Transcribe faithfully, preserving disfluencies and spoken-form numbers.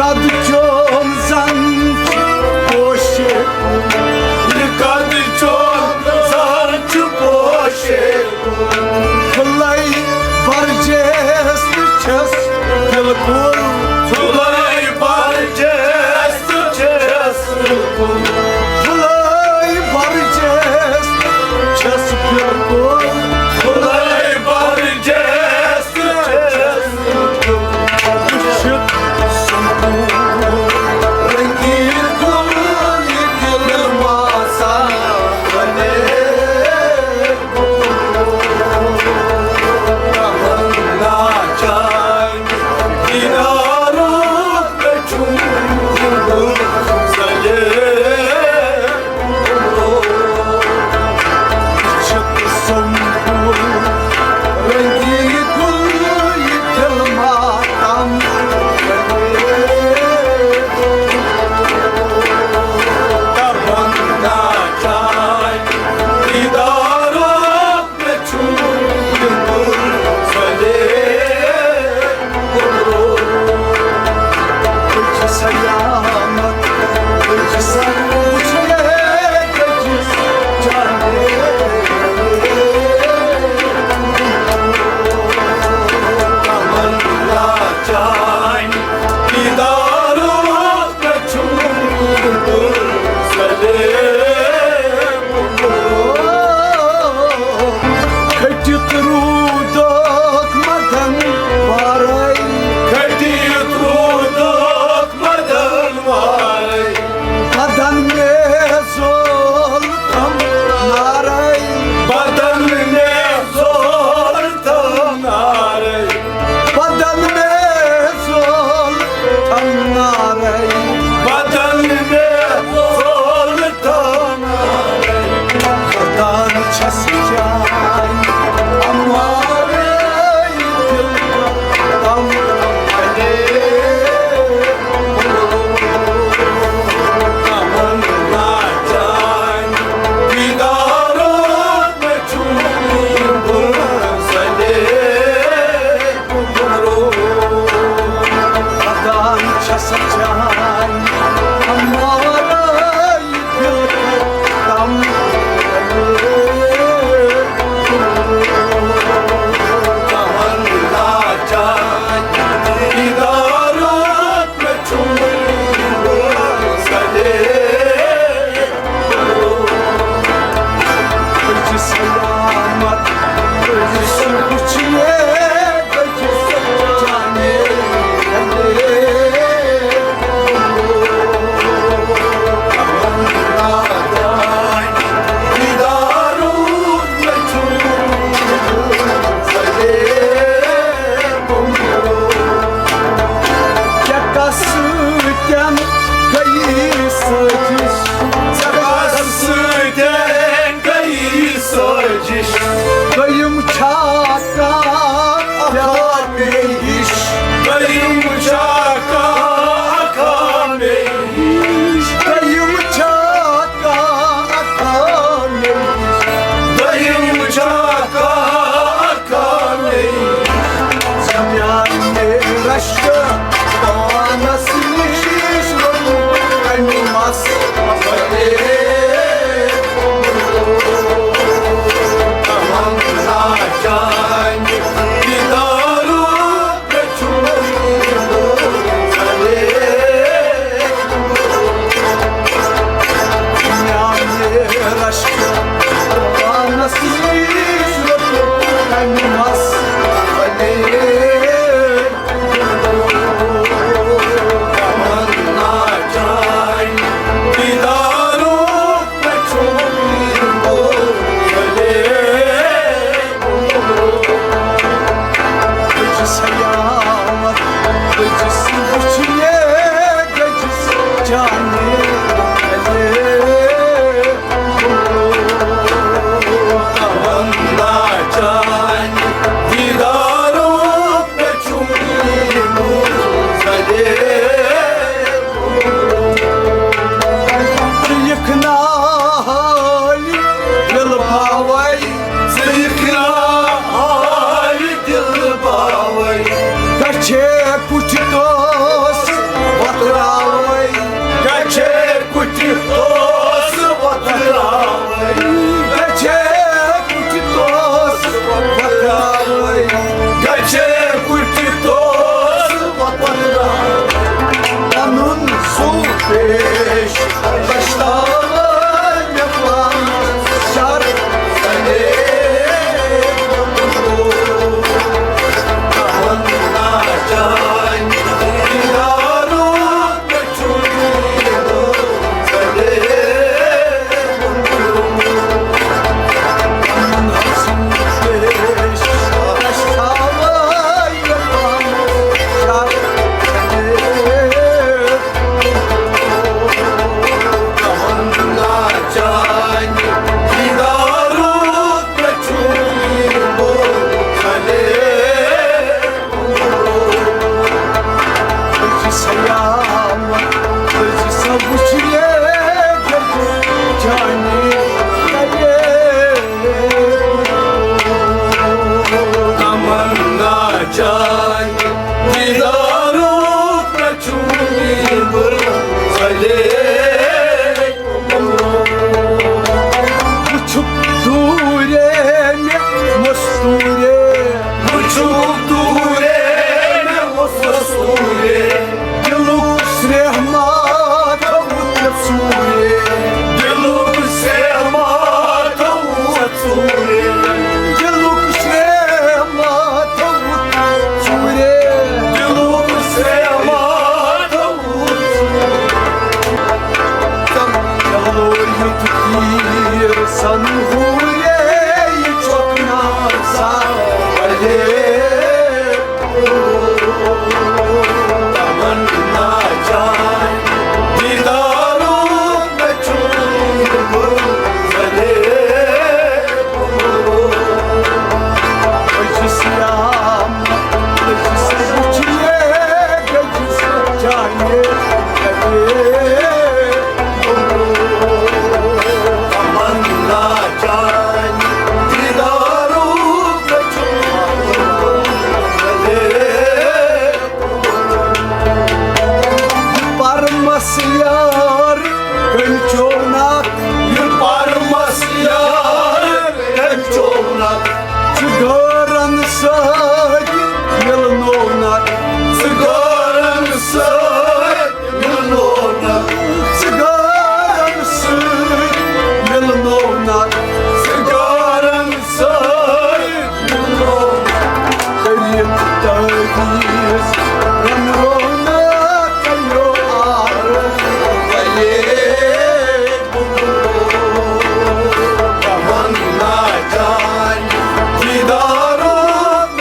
قد چون زن چھُ پوشے، یہِ قد چون زن چھُ پوشے۔ بلے برجس تہِ چھس بلکل، بلے برجس تہِ چھس بلکل، بلے برجس تہِ چھس بلکل، بلے برجس تہِ چھس بلکل۔ وٕچھِتھ سمکھوٗ رنگین گُل یہِ دِل باسان ونے۔ کھٔٹِتھ روٗدُکھ مدن وارے۔ کھٔٹِتھ روٗدُکھ مدن وارے۔ بدن مےٚ زول تم نارے۔ بدن مےٚ زول تم نارے۔ بدن مےٚ زول تم نارے۔ بدن مےٚ زول تم نارے۔ خۄدان چھس چاے امارے دل تم۔ تمنا چانہِ دیدارُک چھُم پرمس یار کٔمۍ چونکھ، یہِ پرمس یار کٔمۍ چونکھ، ژٕ غٲرن سۭتۍ مِلنو نہ، ژٕ غٲرن سۭتۍ مِلنو نہ، ژٕ غٲرن سۭتۍ مِلنو نہ، ژٕ غٲرن سۭتۍ مِلنو نہ۔ کٔرِتھ تعویٖذ رنگو نہ کَنیو آرو۔ تمنا چانہِ دیدارُک